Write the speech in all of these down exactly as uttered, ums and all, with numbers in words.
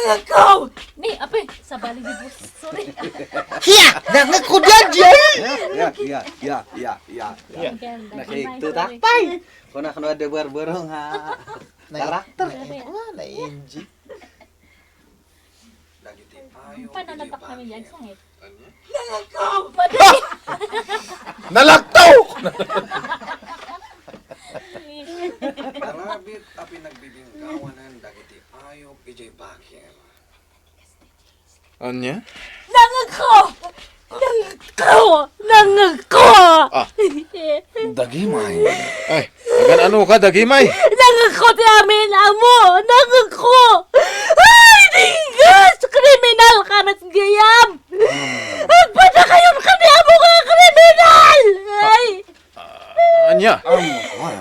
Nangngegko! Ni, apay, sabali di bus. Sorry. Hiya! Nangngegko diay, diay! Ya, ya, ya, ya, ya, ya. Again, Nakaigto ta. Pay! Kuna, kuna, de barbaro nga karakter. Nai-, nai-, ah, nai-, N G. Dagiti payo Pananapak kami diyan, sangit. Ania? Nangakaw! Nalagtaw! Aramid a pinagbibinggawanan dagiti ayop idiay bakir. Ania? Nangakaw! Nangakaw! Nangakaw! Ah. Dagimay. Ay, agan-ano ka, Dagimay? Nangakaw ti amin, amo! Nangakaw! Ay, dinggas! Kriminal ka met gayam! Agpadakayon ka ni amo nga kriminal! Ay! Ah, ania? Amo, ah.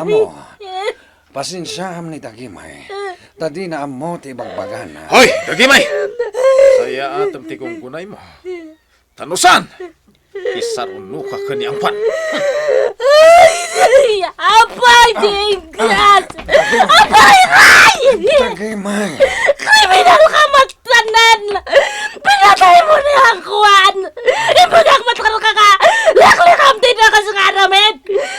Amo. Pasensiaam ni Dagimay. Ta dina ammo ti ibagbagana. Hoy, Dagimay! Sayaatem ti kunkunaymo. Ta no saan, isarunoka ken ni Angkuan. Ay, apay, dinggas! Apay, ay! Dagimay. Kriminal ka met tanan! Pinataymo ni Angkuan! Impudak met kano ka ka! Liklikam ti dakas nga aramid!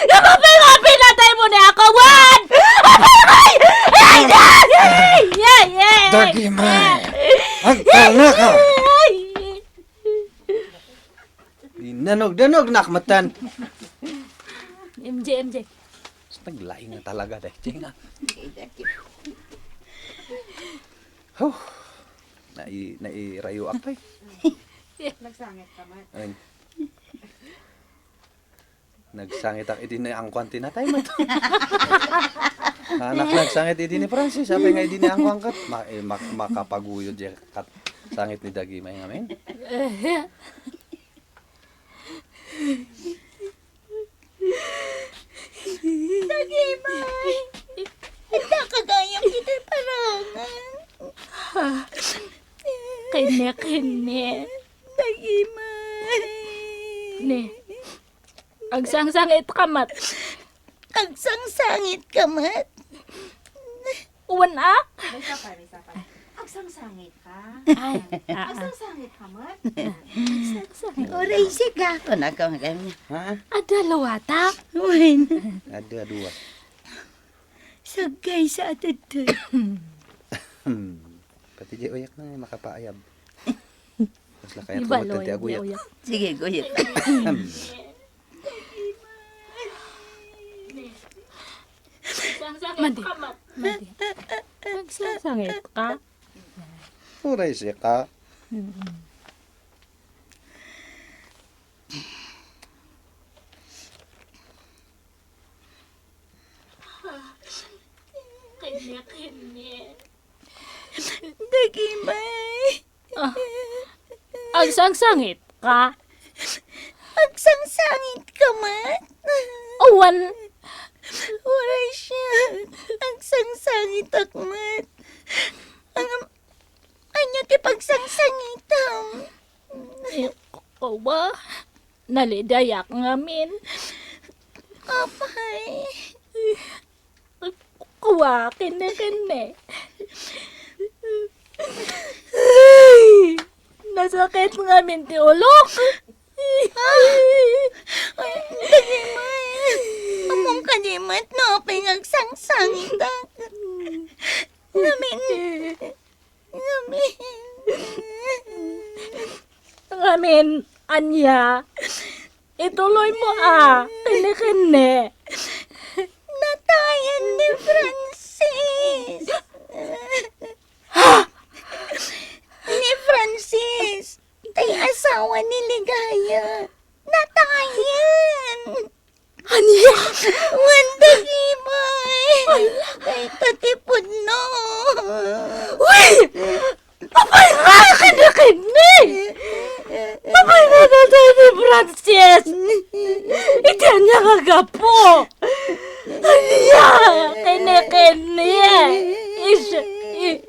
Ngem apay nga pinataymo ni Angkuan! Apay, apay! Ay, ay, ay, ay, ay! Dagimay! Agtalnaka! Ay! Inanugdanugnak metten. M J, M J. Naglaing na talaga, dahil nga. Huh. Nai-, nairayoak, pay. Nagsangit ka man. Ay. Nagsangitak idi ni Angkuan ti natay met. Anak, nagsangit idi ni Francis, apay nga idi ni Angkuan ket ma-, eh, mak-, makapaguyod diay kat-, sangit ni Dagimay ngamin. Dagimay! Adda ka gayam iti parangan. Kenne, kenne. Dagimay. Ne. Agsangsangitka met. Agsangsangitka met? Wen a? May sapa, may sapa. Agsangsangitka. Ay, ah, ah. Agsangsangitka met? Agsangsangitka. Uray, siga, kunako, kanya. Ha? Adda luwata? Wen. Adda dua. Sagkaysa a tuttuy. Pati diay uyak na nga makapaayab. Mas lakay at Di ba, kumutan ti Loy? Di aguyat. Uyak. Sige, guyat. Madi. Madi. Nagsasangit ka? Uray sika. Mm-mm. Kanya, kanya. Dagimay. Ah, agsangsangit ka? Agsangsangit ka met? Awan. Uray siak. Agsangsangitak met. Ang, ania ti pagsangsangitam? Eh, kawa. Nalidayak ngamin. Apay. Kawa, kenne, kenne. Ay, nasakit ngamin ti ulok. Ay, Dagimay. Ammom kadi met no apay nga agsangsangitak. Ngamin. Ngamin. Ngamin, ania? Ituloy mo, a. Kenne, kenne. Natayen ni Francis. Ha? Ni Francis. Tay asawa ni Ligaya. Natayen. Ania? Wen, Dagimay. Dayta ti pudno. Uy! Apay nga, kenne, kenne? Apay nga, natay ni Francis? Iti ania nga gapu? Ania? Kenne, kenne? Is-, i-,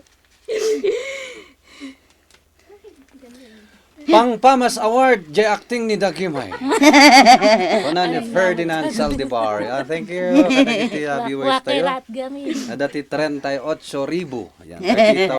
Pangpamas Award, jay acting ni Dagimay. Kuna ni Ferdinand Saldivar. Ah, thank you. Kadagiti, ah, viewers tayo. Wakirat gami. Adda ti treinta y ocho ribu. Ayan, thirty thousand.